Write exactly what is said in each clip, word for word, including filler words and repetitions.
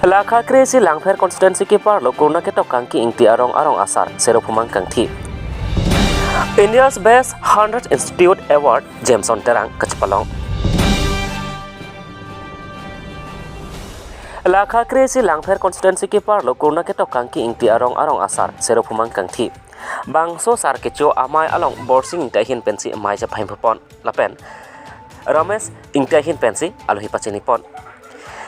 Lakha kre-isi Langpher constituency keparlo kurna ketok Kangki Ingti arong arong asar Sero Phumang Kangthi. India's Best Hundred Institute Award Jameson Terang kachepalong. Lakha kre-isi Langpher constituency keparlo kurna ketok Kangki Ingti arong arong asar Sero Phumang Kangthi. Bangso sar kecho amei along Borsing Ingti ahin pensi amei chepahemphu pon lapen Ramesh Ingti ahin pensi alohi pachini pon.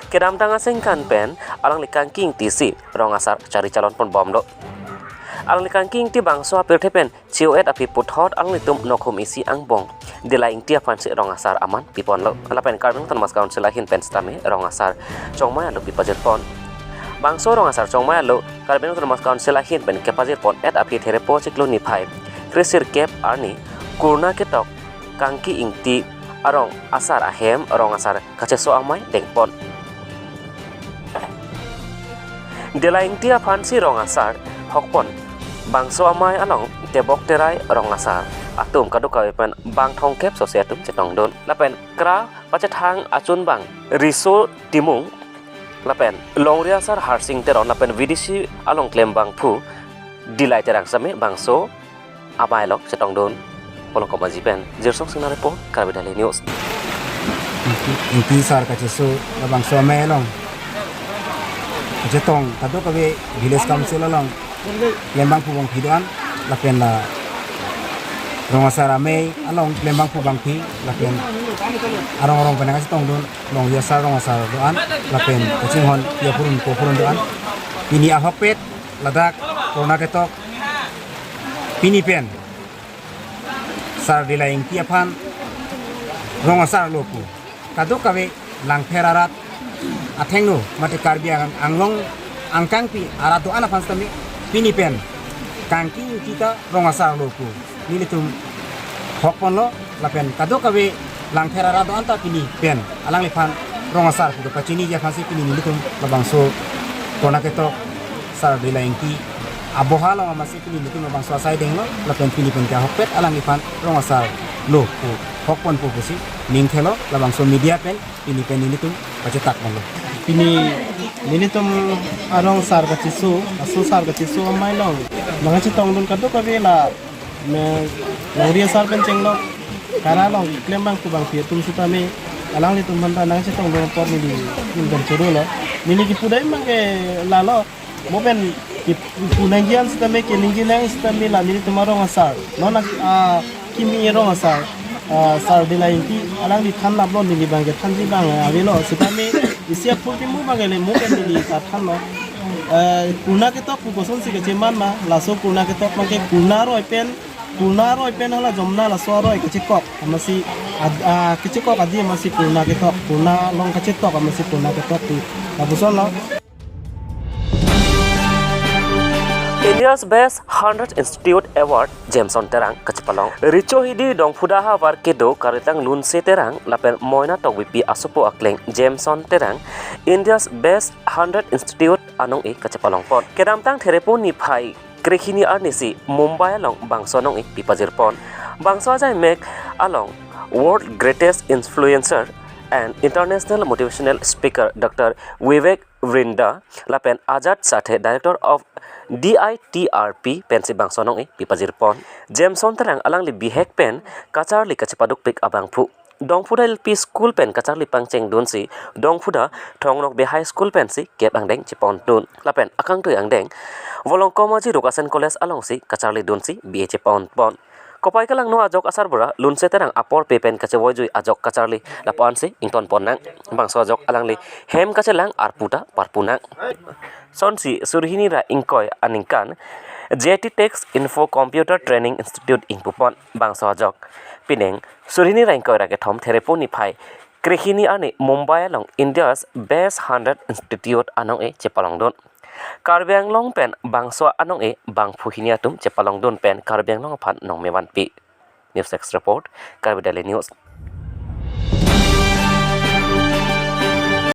Kedamtang asengkan pen alangli Kangki Ingti si rong asar chari chalon pon bomlo. Alangli Kangki Ingti bangso apirthe pen che-o-et aphi puthot alanglitum nokhum isi angbong Dela Ingti aphansi rong asar aman piponlo. Lapen Karbi Anglong Autonomous Council ahin pen sitame rong asar chongmei alo pipajir pon. Bangso rong asar chongmei alo Karbi Anglong Autonomous Council ahin pen kepajir pon-et aphi Therepo chiklo niphai kre-sirkep arni kurna ketok Kangki Ingti arong asar ahem rong asar kacheso amei dengpon. Dela Ingti aphansi rong asar hokpon. Bangso amei along tebok terai rong asar atum kadokave pen bang thomkep sose atum chetongdun. Lapen kra pachethang achun bang Riso Timung lapen longri asar Harsing Teron lapen V D C along klembangphu Dilai Terang sitame bangso amei along chetongdun. Polongkom Aji pen Jirsong Singnar report, Karbi Daily News. Ingti, Ingti sar kacheso labangso amei along kachetong kadokave village council along klembangphu bangphi do-an lapen la rong asar amei along klembangphu bangphi lapen arong arong pen nangkachetongdun, longri asar rong asar do-an lapen kachinghon pi aphurun ko aphurun do-an. Pini ahokpet ladak kurna ketok pini pen sar Dela Ingti aphan rong asar lo pu kadokave Langpher arat athengno mate Karbi Ang-, Anglong angkangpi arat do-an aphan sitame pini pen Kangki Ingti ta rong asar lo pu nelitum hokponlo lapen kadokave Langpher arat do-an ta pini pen alangliphan rong asar pu pachiniji aphansi pini nelitum labangso kurna ketok sar Dela Ingti aboha along amatsi pini nelitum labangso asai denglo lapen pini pen ke ahokpet alangliphan rong asar lo pu hokponpo pusi ning thelo labangso media pen pini pen nelitum pachetak ponlo. Pini nelitum arong sar kacheso, aso sar kacheso amei along nangkachetongdun kadokave la, me, longri asar pen chenglok kara along klembangphu bangphi atum sitame alanglitum aphan ta nangkachetongdun apor neli ning pen chorolo. Neli kipu dam abang ke lalo. Mo pen kipu nangji an sitame, keningji nang sitame la nelitum arong asar. Non a, a, kimi arong asar. A, sar Dela Ingti alangli thanlaplo, neli abang ke thanji abang avelo. Sitame isi apor kimu abang ke le mo pen neli ta thanlo. A, kurna ketok pu kosonsi kacheman ma, laso kurna ketok abang ke kurna aroi pen, kurna aroi pen hala jomna laso aroi kachekok amatsi ad-, a, kachekok adi amatsi kurna ketok, kurna along kachetok amatsi kurna ketok pu lapuson lo. India's Best Hundred Institute Award Jameson Terang kachepalong. Richo Hidi Dongphuda havar kedo Karlitang Lunse Terang lapen Moina Tokbipi asopo akleng Jameson Terang India's Best Hundred Institute anong-e kachepalong pon. Kedamtang Therepo niphai krehini arnisi Mumbai along bangso anong-e pipajir pon. Bangso ajai mek along World Greatest Influencer and International Motivational Speaker Doctor Vivek Vrinda lapen Ajat Sathe, Director of D I T R P pensi bangso anong-e pipajir pon. Jameson Terang alangli bihek pen kacharli kachepadukpik abangphu. Dongphuda L P School pen kacharli pangchengdunsi Dongphuda Thong Nokbe High School pensi kep angdeng chepontun. Lapen akangtui angdeng Volongkom Aji Rukasen College alongsi kacharlidunsi B A cheponpon. Kopai kelangno ajok asarbura Lunse Terang apor pe pen kachevoijui ajok kacharli lapu-ansi ingtonpon nang. Bangso ajok alangli hem kachelang arpu ta parpu nang. Sonsi surhini ra ingkoi aningkan J T Tech Info Computer Training Institute ingpupon. Bangso ajok pining surhini ra ingkoi ra kethom Therepo niphai krehini arni Mumbai along India's Best Hundred Institute anong-e chepalongdun. Karbi Anglong pen bangso anong-e bangphu hini atum chepalongdun pen Karbi Anglong aphan nongmevanpi. News Desk Report, Karbi Daily News.